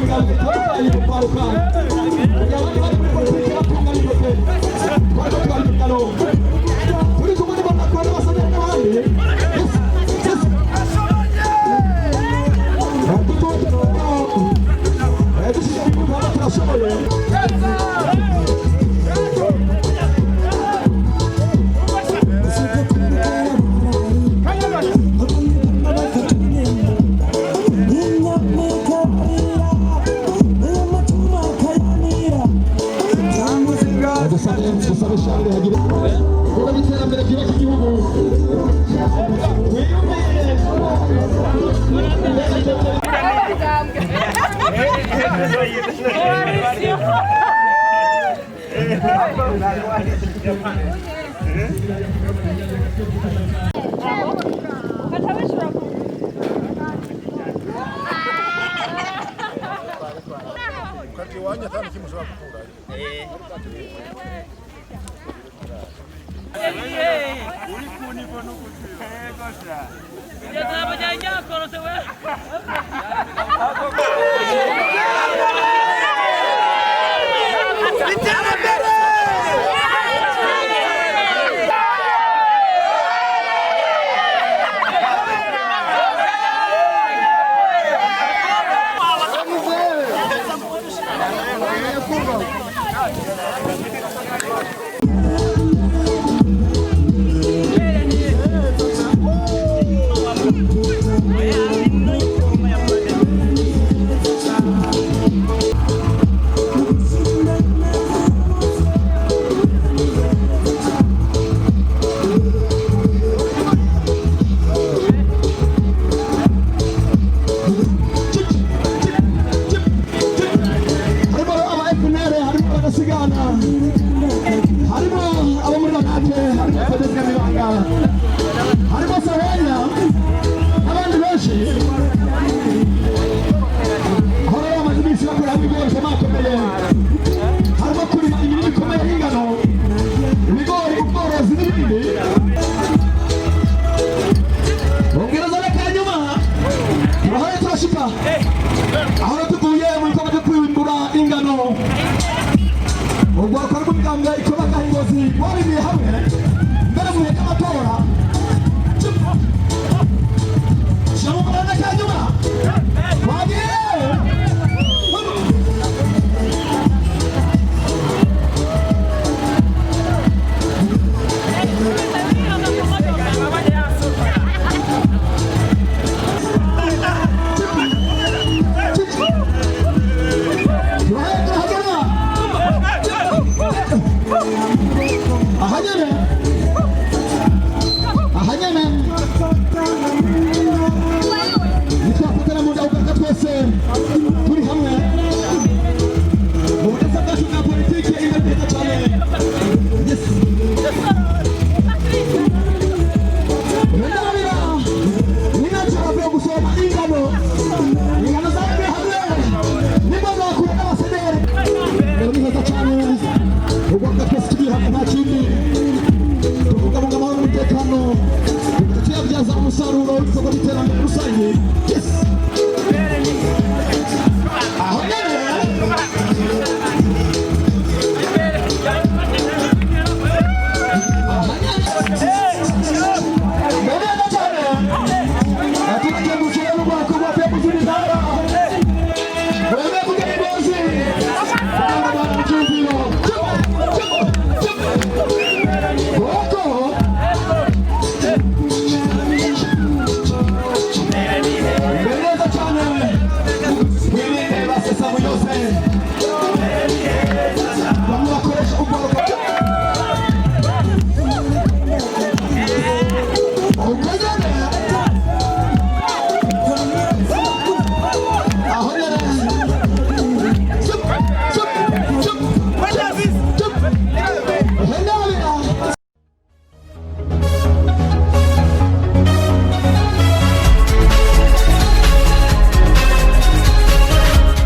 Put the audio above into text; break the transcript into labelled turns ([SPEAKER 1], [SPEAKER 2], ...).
[SPEAKER 1] Migambi itandukanye kugwaruka, kugira abandi bari muri politiki batunganijwe pe twariko twari ingano turi kumwe n'Imbonerakure n'abasaderi n'abandi. Yes. Dushyize mu bikorwa turashoboye. Dusabe, dusabe Charles hagire kuba iterambere ryubaka igihugu wiyumvire.
[SPEAKER 2] Kati iwanyu atanu kimwe ushobora gukurayo.
[SPEAKER 1] Harimo aba FNL, harimo abadasigana, harimo abo muri Ranake, harimo Fedez Gamibanga, harimo Sahenya n'abandi benshi. Aho rero bamaze iminsi bakora ibigori bikomakomeye, harimo kurima imirima ikomeye y'ingano, ibigori, ubworozi n'ibindi. Bongereza n'akanyuma turahaye turashika aho rero tuvuye mu bikorwa byo kwimbura ingano. Urwaruka rw'imigambwe ikomaga Ingozi rwarimiye hamwe mbere mu bihe by'amatora. Shyira mu muranda kanyuma wagiye. Turahaye turahagera ahanyene, ahanyene nitwafatana mu nda ugaruka twese turi hamwe mu budasa bwacu bwa politiki imbere neza cyane. Yes. Ndabira ninacaravuye gusoroma ingano, ingano zagiye hamwe n'Imbonerakure n'abasederi. Ni heza cyane ubwoko twese turi hamwe, nta kindi, tubungabunga amahoro n'umutekano, tuyabyaza umusaruro w'ibikorwa by'iterambere rusange.